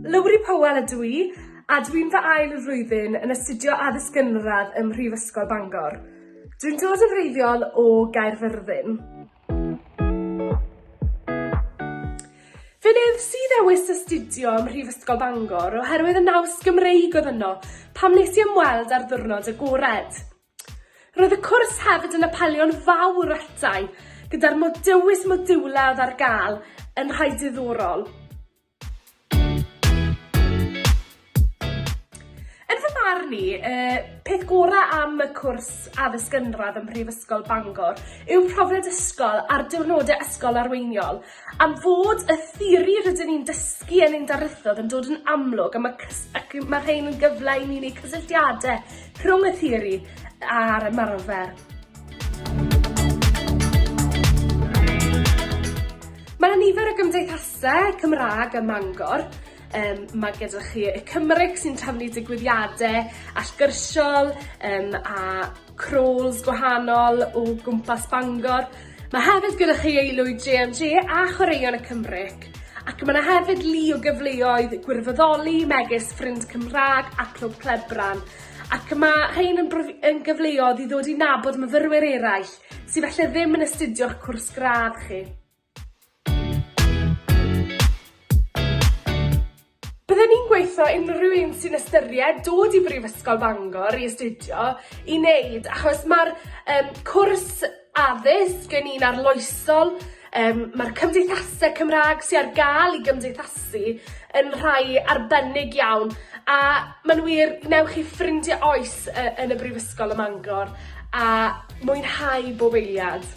Lowri Powell ydw i, a dwi'n fy ail flwyddyn yn astudio Addysg Gynradd ym Mhrifysgol Bangor. Dwi'n dod yn wreiddiol o Gaerfyrddin. Fe wnes i ddewis astudio ym Mhrifysgol Bangor oherwydd y naws Gymreig oedd yno pan wnes i ymweld ar ddiwrnod agored. Roedd y cwrs hefyd yn apelio'n fawr atai, gyda'r dewis modiwlau oedd ar gael yn rhai diddorol. Yn fy marn i, y peth gorau am y cwrs addysg gynradd ym Mhrifysgol Bangor yw profiad ysgol a'r diwrnodau ysgol arweiniol, am fod y theori rydyn ni'n dysgu yn ein darlithoedd yn dod yn amlwg a ma' cys- ac ma' rhein yn gyfle i ni wneud cysylltiadau rhwng y theori a'r ymarfer. Mae 'na nifer o gymdeithasau Cymraeg ym Mangor. Yym ma' gyda chi y Cymric sy'n trefnu digwyddiade allgyrsiol yym a crawls gwahanol o gwmpas Bangor. Mae hefyd gyda chi Aelwyd JMJ a Chwaraeon y Cymric. Ac mae yna hefyd lu o gyfleoedd gwirfoddoli megis Ffrind Cymraeg a Clwb Clebran. Ac mae rhein yn brof- yn gyfleoedd i ddod i nabod myfyrwyr eraill sydd falle ddim yn astudio'ch cwrs gradd chi. Bydden i'n gweutho unrhyw un sy'n ystyried dod i Brifysgol Bangor i astudio i neud achos ma'r yym cwrs addysg yn un arloesol yym ma'r cymdeithase Cymra'g sy ar ga'l i gymdeithasu yn rhai arbennig iawn a ma'n wir wnewch chi ffrindie oes yy yn y Brifysgol ym Mangor a mwynhau bob eiliad.